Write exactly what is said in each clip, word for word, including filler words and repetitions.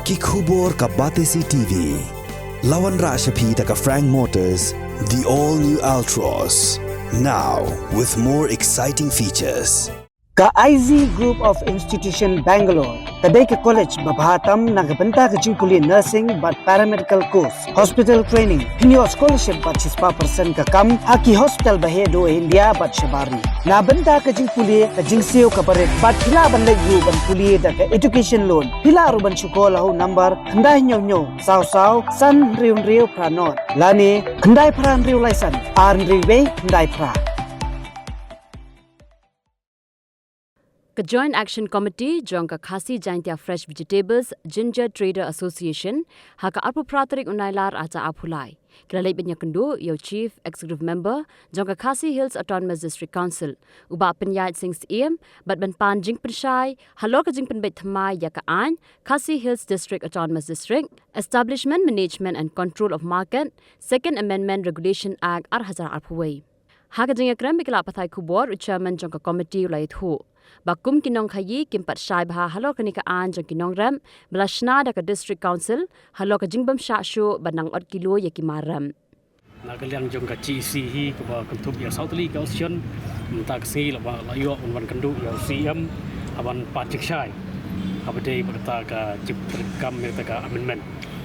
Ki khubor ka Batesi T V. La wanrah sha phi da ka Frank Motors, the all new Altroz. Now with more exciting features. Ka I Z Group of Institution Bangalore ka dei ka college ba bha tam na ka bynta ka jingpule nursing bad paramedical course, hospital training, pynïoh scholarship bad shispah percent ka kam ha ki hospital ba heh duh India bad shabar ri. Na bynta ka jingpule, ka jingsiew kaba rit bad phi lah ban leit ruh ban pule da ka education loan. Phi lah ruh ban shu call ha u number khyndai hynñiew hynñiew saw saw san hynriew hynriew phra nod lane khyndai phra hynriew lai san ar hynriew wei khyndai phra. Ka Joint Action Committee jong ka Khasi Jaintia Fresh Vegetables Ginger Trader Association ha ka arphew phra tarik u Nailar arhajar arphew lai ki la leit ban ïakynduh ïa u Chief Executive Member jong ka Khasi Hills Autonomous District Council, u Bah Pynïaid Sing Syiem, bad ban pan jingpynshai halor ka jingpynbeit thymmai ïa ka aiñ Khasi Hills District Autonomous District Establishment Management and Control of Market, Second Amendment Regulation Act arhajar arphew wei. Ha ka jingïakren bad ki lad pathai khubor, u Chairman jong ka committee u la ïathuh ba kum ki nongkhaïi kim pat shai bha halor kane ka aiñ jong ki nongrep ba la shna da ka District Council halor ka jingbym shah shuh ban nang ot kilo ïa ki mar rep. Na ka liang jong ka G A C hi kaba kynthup ïa saw tylli ki association, mynta ka sngi la ba la ïoh ban wan kynduh ïa u C M ha ban pan jingshai haba dei bad kata ka jingpynkam ïa kata ka amendment.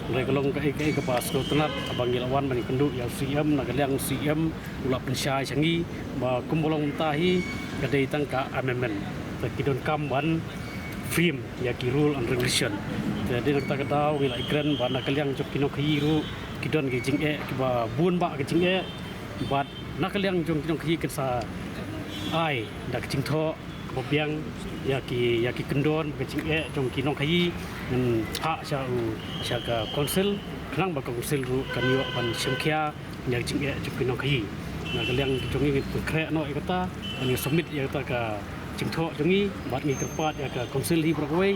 Hynrei ka long kaei kaei kaba sngewtynnat haba ngi la wan ban kynduh ïa u C M, na ka liang u C M u la pynshai sha ngi ba kumba long mynta hi ka dei tang ka amendment. Te ki donkam ban frame ïa ki rule and regulation. Te dei na kata ka daw ngi la ïakren ba na ka liang jong ki nongkhaïi ruh ki don ki jingeh kiba bun bah ki jingeh, bad na ka liang jong ki nongkhaïi kin sa ai da ka jingthoh ba biang ïa ki, ïa ki kyndon ka jingeh jong ki nongkhaïi, ngan phah sha u, sha ka council, khnang ba ka council ruh kan ïoh ban shim khia ïa ka jingeh jong ki nongkhaïi. Na ka liang jong ngi ngin pynkhreh noh ïa kata, ban ïa submit ïa kata ka jingthoh jong ngi, bad ngi kyrpad ïa ka council hi baroh kawei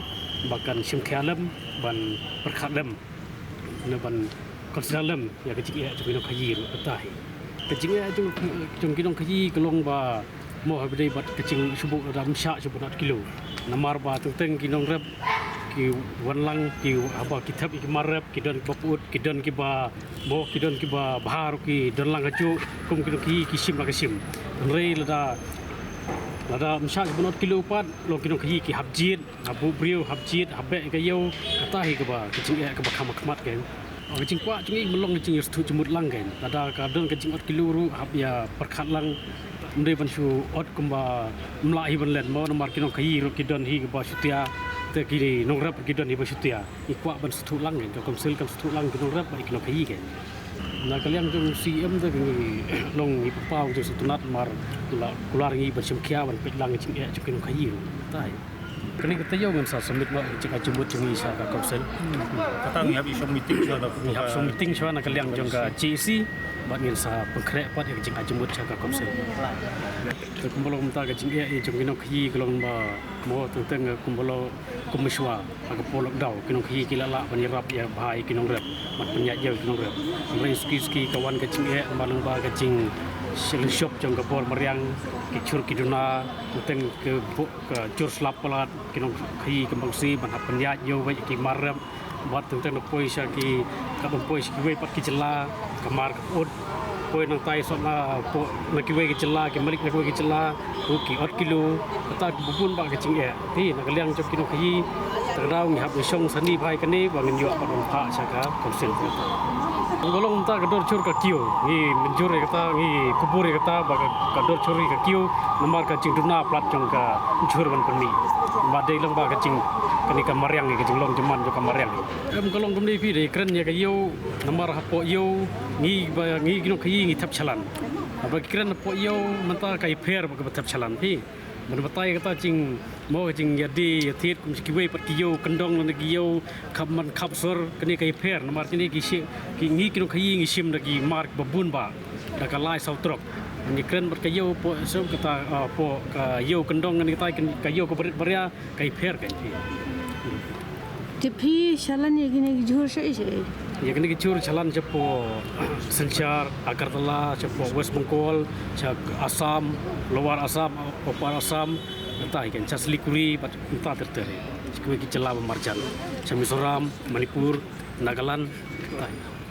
ba kan shim khia lem ban pyrkhat lem ne ban consider lem ïa ka jingeh jong ki nongkhaïi ruh kata hi. Ka jingeh jong, jong ki nongkhaïi ka long ba mo haba dei bad ka jingshu buh da ym shah shu buh nod kilo. Namar ba teng teng ki nongrep ki wan lang ki haba ki thep ïa ki mar rep ki don kiba put, ki don kiba mo, ki don kiba bha ruh ki don lang hajuh, kum ki nongkhaïi ki shim la ka shim. Hynrei lada, lada ym shah shu buh nod kilo pat, long ki nongkhaïi ki hap jied, hap buh briew, hap jied, hap beh ïa ka ïew, kata hi kaba, ka jingeh kaba kham ha khmat kein. Ka jingkwah jong ngi mlong ka jingïasngewthuh jingmut lang kein. Lada ka don ka jingot kilo ruh hap ïa pyrkhat lang. Ym dei ban shu ot kumba ym lah hi ban len mo, namar ki nongkhaïi ruh ki don hi kaba shutia, te ki nongrep ruh ki don hi ba shutia. Ngi kwah ban sngewthuh lang kein, ka council kan sngewthuh lang ki nongrep bad ki nongkhaïi kein. Na ka liang jong u C M te ngi long ngi pynpaw jingïasngewtynnat namar la kular ngi ban shim khia ban peit lang ka jingeh jong ki nongkhaïi ruh. Tai. Kane ka taïew ngin sa submit noh ka jingai jingmut jong ngi sha ka council. Kata ngi hap ïa shong meeting shuwa na, ngi hap shong meeting shuwa na ka liang jong ka G A C bad ngin sa pynkhreh pat ïa ka jingai jingmut sha ka council. Te kumba long mynta ka jingeh ïa jong ki nongkhaïi ka long ba mo teng teng kumba long kum mynshwa ha ka por lockdown ki nongkhaïi ki la lah ban ïarap ïa bha ïa ki nongrep bad pynïaid ïa ki nongrep. Hynrei suki suki ka wan ka jingeh namar lyngba ka jingshop jong ka bor mariang, ki jhur ki duna, teng teng ka buh ka jhur slap palat, ki nongkhaïi ki bang si ban hap pynïaid ïa wei ki mar rep, bad teng teng na poi sha ki, ka ban poi sha kiwei pat ki jylla, ka mar ka ut, poi nangtai sot na, poi na kiwei ki jylla, ki malik na kiwei ki jylla, ruh ki ot kilo, kata ki bun bah ka jingeh. Te na ka liang jong ki nongkhaïi, te ka daw ngi hap ïa shong sani bha ïa kane ba ngin ïoh pat ban phah sha ka council. Ka long mynta ka dor jhur ka kiew, ngi mynjur ïa kata, ngi kubur ïa kata ba ka, ka dor jhur ka kiew, namar ka jingduna palat jong ka jhur ban pynmih. Ba dei long ba ka jing, kane ka mariang, ka jinglong jingman jong ka mariang. Em, ka long kumne phi, dei kren ïa ka ïew, namar hapoh ïew ngi ba, ngi ki nongkhaïi ngi thep shalan. Haba ki kren hapoh ïew mynta ka ïapher bad kaba thep shalan phi. Ban batai kata jing, mo ka jingïadie ïathied kum kiwei pat ki ïew kyndong ne ki ïew khap man khap sor, kane ka ïapher namar kine ki shi, ki ngi ki nongkhaïi ngi shim da ki mar ba bun bah, da ka lai saw trok. Ngi kren bad ka ïew poh sum kata, ah, poh ka ïew kyndong ne kata ka ïew ka barit baria, ka ïapher ka ïapher. Te phi shalan ïa kine ki jhur shaei shaei? Ïa kine ki jhur shalan shapoh Silchar, Agartala, shapoh West Bengal, sha Assam, Lower Assam, Upper Assam, mynta hi kan sha Siliguri bad mynta ter ter. Kiwei ki jylla ba marjan, sha Mizoram, Manipur, Nagaland.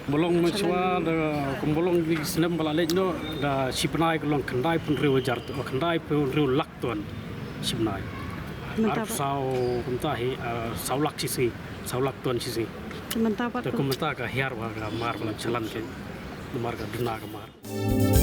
Kumba long mynshwa da, kumba long ki snem ba la leit noh, da shi bnai ka long khyndai phew hynriew hajar, khyndai phew hynriew lak ton shi bnai. Mynta ba- Arphew saw, kumta hi, ah, saw lak shisngi, saw lak ton shisngi. Te mynta ba- Te kumta ka hiar ba ka mar ba la shalan kein. Namar ka duna ka mar.